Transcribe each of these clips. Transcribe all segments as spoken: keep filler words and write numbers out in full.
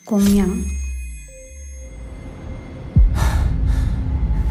དགོངས་ཡངས།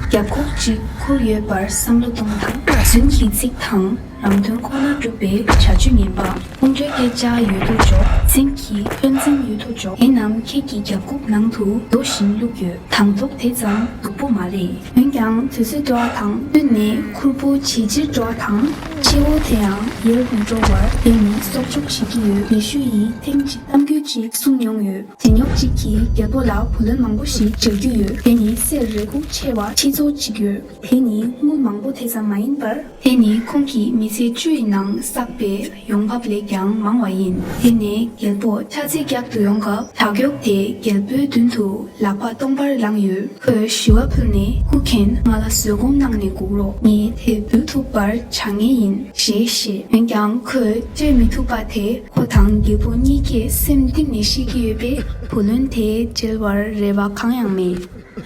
རྒྱབ་ཁོག་ཅིག་ཁུར་ཡོད་པར་བསམ་བློ་གཏོང་དང་། རྫུན་གྱི་ཚིག་དང་རང་དོན་ཁོ་ན་གྲུབ་པའི་བྱ་སྤྱོད་ངན་པ། ཁོང་ཁྲོའི་སྐད་ཆ་ཡོད་དོ་ཅོག་འཛིང་གི་འཁོན་འཛིང་ཡོད་དོ་ཅོག་དེ་རྣམས་ཁྱེད་ཀྱི་རྒྱབ་ཁོག་ནང་དུ་རྡོ་བཞིན་བླུགས་ཡོད། དང་ཐོག་དེ་ཙམ་སྡུག་པོ་མ་རེད། འོན་ཀྱང་དུས་ཚོད་འགྲོ་བ་དང་བསྟུན་ནས་ཁུར་པོ་ཇེ་ཆེར་འགྲོ་བ་དང་། སྤྱི་བོ་དེ་ཡང་ཡལ་མི་འགྲོ་བར་དེ་ནི་གསོག་འཇོག་བྱེད་ཀྱི་ཡོད། ཉེ་ཤོས་ཡིས་ཐེངས་གཅིག་གཏམ་རྒྱུད་ཅིག་གསུངས་མྱོང་ཡོད། བྲན་གཡོག་ཅིག་གིས་རྒྱལ་པོ་ལ་བུ་ལོན་མང་པོ་ཞིག་སྦྱར་རྒྱུ་ཡོད། དེ་ནི་གསེར་རེ་སྒུག་ཆེ་བ་ཁྲི་ཚོ་གཅིག་ཡོད། དེ་ནི་དངུལ་མང་པོ་དེ་ཙམ་མ་ཡིན་པར། དེ་ནི་ཁོང་གི་མི་ཚེ་བཅུའི་ནང་བསགས་པའི་ཡོང་འབབ་ལས་ཀྱང་མང་བ་ཡིན། དེ་ནས་རྒྱལ་པོ་ཕྱག་འཚལ་རྒྱག་ཏུ་ཡོང་སྐབས། བྲག་གཡོག་དེ་རྒྱལ་པོའི་མདུན་དུ་ལག་པ་སྟོང་པར་ལངས་ཡོད། ཁོས་ཞུ་བ་ཕུལ་ནས། སྐུ་མཁྱེན། ང་ལ་བཟོད་སྒོམ་གནང་ནས་སྒུག་རོགས། ངས་དེ་འབུལ་ཐུབ་པར་བྱ་ངེས་ཡིན། ཞེས་བཤད། འོན་ཀྱང་ཁོས་སྤྲད་མི་ཐུབ་པ་དེ་ཁོ་དང་རྒྱལ་པོ་གཉིས་ཀས་སེམས་གཏིང་ནས་ཤེས་ཀྱི་ཡོད་པས། བུ་ལོན་དེ་འཇལ་བར་རེ་བ་གང་ཡང་མེད།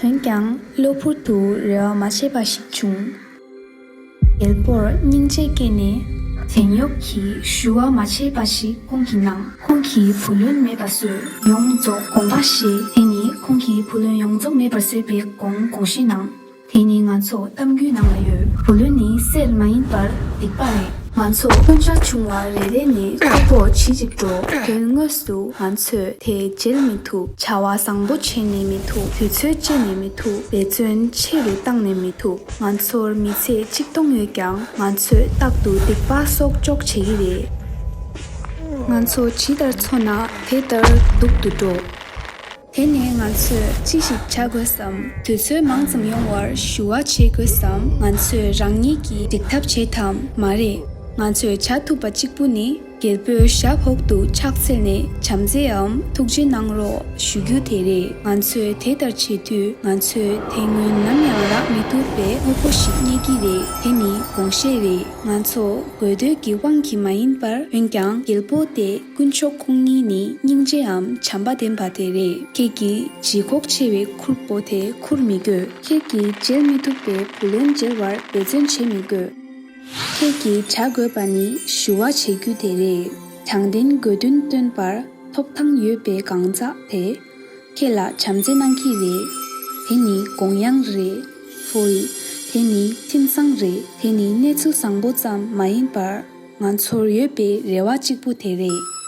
འོན་ཀྱང་གློ་བུར་དུ་རེ་བ་མ་བྱས་པ་ཞིག་བྱུང་། རྒྱལ་པོར་སྙིང་རྗེ་སྐྱེས་ནས། བྲན་གཡོག་གིས་ཞུ་བ་མ་བྱས་པ་ཞིག་ཁོང་གིས་གནང་། ཁོང་གིས་བུ་ལོན་མེད་པ་བཟོས། ཡོངས་རྫོགས་དགོངས་པ་བཞེས། དེ་ནི་ཁོང་གིས་བུ་ལོན་ཡོངས་རྫོགས་མེད་པར་བཟོས་པའི་དགོངས་དགོངས་བཞེས་གནང་། དེ་ནི་ང་ཚོ་གཏམ་རྒྱུད་ནང་ལ་ཡོད། བུ་ལོན་ནི་གསེར་མ་ཡིན་པར་སྡིག་པ་རེད། ང་ཚོ་དཀོན་ཆ་ཆུང་བ་རེ་རེ་ནས་ཁོ་པོ་ཇི་ཅིག་འགྲོ། དོན་དངོས་སུ་ང་ཚོས་དེ་འཇལ་མི་ཐུབ། བྱ་བ་བཟང་པོ་བྱས་ནས་མི་ཐུབ། དུས་ཚོད་སྤྱད་ནས་མི་ཐུབ། འབད་བརྩོན་ཆེ་རུ་བཏང་ནས་མི་ཐུབ། ང་ཚོར་མི་ཚེ་གཅིག་སྟོང་ཡོད་ཀྱང་། ང་ཚོས་རྟག་ཏུ་སྡིག་པ་གསོག་འཇོག་བྱེད་ཀྱི་རེད། ང་ཚོ་ཇི་ལྟར་འཚོ་ན་དེ་ལྟར་སྡུག་ཏུ་འགྲོ། དེ་ནས་ང་ཚོས་ཅི་ཞིག་བྱ་དགོས་སམ། དུས་ཚོད་མང་ཙམ་ཡོང་བར་ཞུ་བ་བྱེད་དགོས་སམ། ང་ཚོས་རང་ཉིད་ཀྱིས་འགྲིག་ཐབས་བྱེད་དམ། མ་རེད། ང་ཚོས་བྱ་ཐུབ་པ་གཅིག་པུ་ནི། རྒྱལ་པོའི་ཞབས་འོག་ཏུ་ཕྱག་འཚལ་ནས་བྱམས་བརྩེའམ་ཐུགས་རྗེ་གནང་རོགས་ཞུ་རྒྱུ་དེ་རེད། ང་ཚོས་དེ་ལྟར་བྱེད་དུས། ང་ཚོས་དེ་སྔོན་ནམ་ཡང་རག་མི་ཐུབ་པའི་དངོས་པོ་ཞིག་རྙེད་ཀྱི་རེད། དེ་ནི་དགོངས་བཞེས་རེད། ང་ཚོ་དགོས་འདོད་ཀྱི་དབང་གིས་མ་ཡིན་པར། འོན་ཀྱང་རྒྱལ་པོ་དེ་དཀོན་མཆོག་ཁོང་ཉིད་ནི་སྙིང་རྗེའམ་བྱམས་པ་ལྡན་པ་དེ་རེད། ཁྱེད་ཀྱིས་ལྗིད་ཁོག་ཆེ་བའི་ཁུར་པོ་དེ་ཁུར་མི་དགོས། ཁྱེད་ཀྱིས་འཇལ་མི་ཐུབ་པའི་བུ་ལོན་འཇལ་བར་འབད་བརྩོན་བྱེད་མི་དགོས། ཁྱེད་ཀྱིས་བྱ་དགོས་པ་ནི་ཞུ་བ་བྱེད་རྒྱུ་དེ་རེད། དྲང་བདེན་དགོས་འདུན་བཏོན་པར་ཐོབ་ཐང་ཡོད་པའི་གང་ཟག་དེ། ཁྱེད་ལ་བྱམས་བརྩེ་གནང་གི་རེད། དེ་ནི་དགོངས་ཡངས་རེད། ཧྥུལ། དེ་ནི་ཁྲིམས་གཙང་རེད། དེ་ནི་གནས་ཚུལ་བཟང་པོ་ཙམ་མ་ཡིན་པར། ང་ཚོར་ཡོད་པའི་རེ་བ་གཅིག་པུ་དེ་རེད།